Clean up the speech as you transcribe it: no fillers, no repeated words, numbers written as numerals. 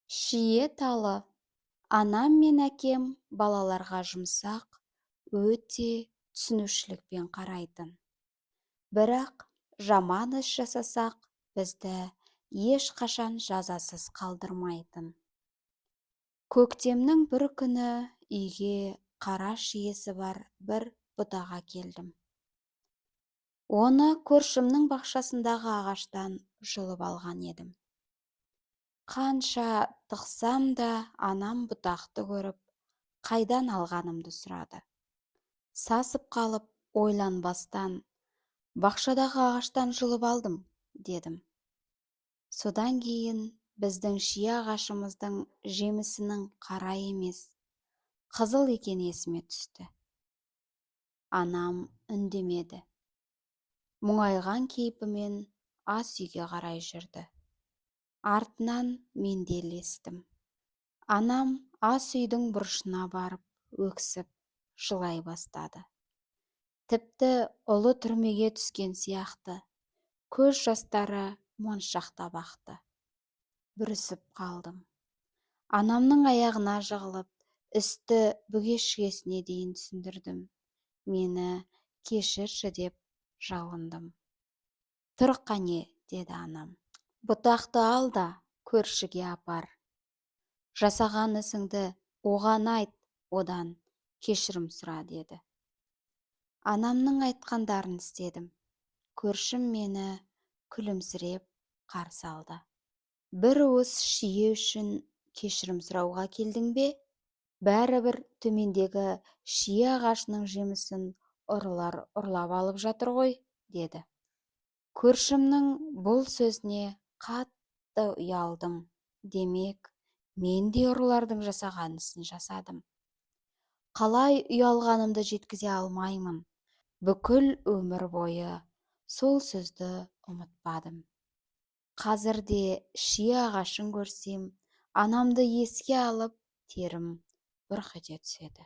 Шие талы. Анам мен әкем балаларға жұмсақ, өте түсінушілікпен қарайтын. Бірақ жаман іс жасасақ, бізді ешқашан жазасыз қалдырмайтын. Көктемнің бір күні үйге қара шиесі бар бір бұтақ әкелдім. Оны көршімнің бақшасындағы ағаштан жұлып алған едім. Қанша тықсам да, анам бұтақты көріп, қайдан алғанымды сұрады. Сасып қалып, ойланбастан: «Бақшадағы ағаштан жұлып алдым», – дедім. Содан кейін біздің шие ағашымыздың жемісінің қара емес, қызыл екені есіме түсті. Анам үндемеді. Мұңайған кейпімен ас үйге қарай жүрді. Артынан мен де ілестім. Анам ас үйдің бұрышына барып, өксіп жылай бастады. Тіпті ұлы түрмеге түскен сияқты, көз жастары моншақтап ақты. Бүрісіп қалдым. Анамның аяғына жығылып, істі бүге-шігесіне дейін түсіндірдім. «Мені кешірші», – деп жалындым. «Тұр, қане, – деді анам. – Бұтақты ал да, көршіге апар. Жасаған ісіңді оған айт, одан кешірім сұра», – деді. Анамның айтқандарын істедім. Көршім мені күлімсіреп қарсы алды. «Бір уыс шие үшін кешірім сұрауға келдің бе? Бәрібір төмендегі шие ағашының жемісін ұрылар ұрлап алып жатыр ғой», – деді. Көршімнің бұл сөзіне қатты ұялдым. Демек, мен де ұрылардың жасаған ісін жасадым. Қалай ұялғанымды жеткізе алмаймын. Бүкіл өмір бойы сол сөзді ұмытпадым. Қазір де шие ағашын көрсем, анамды еске алып, терім бұрқ ете түседі.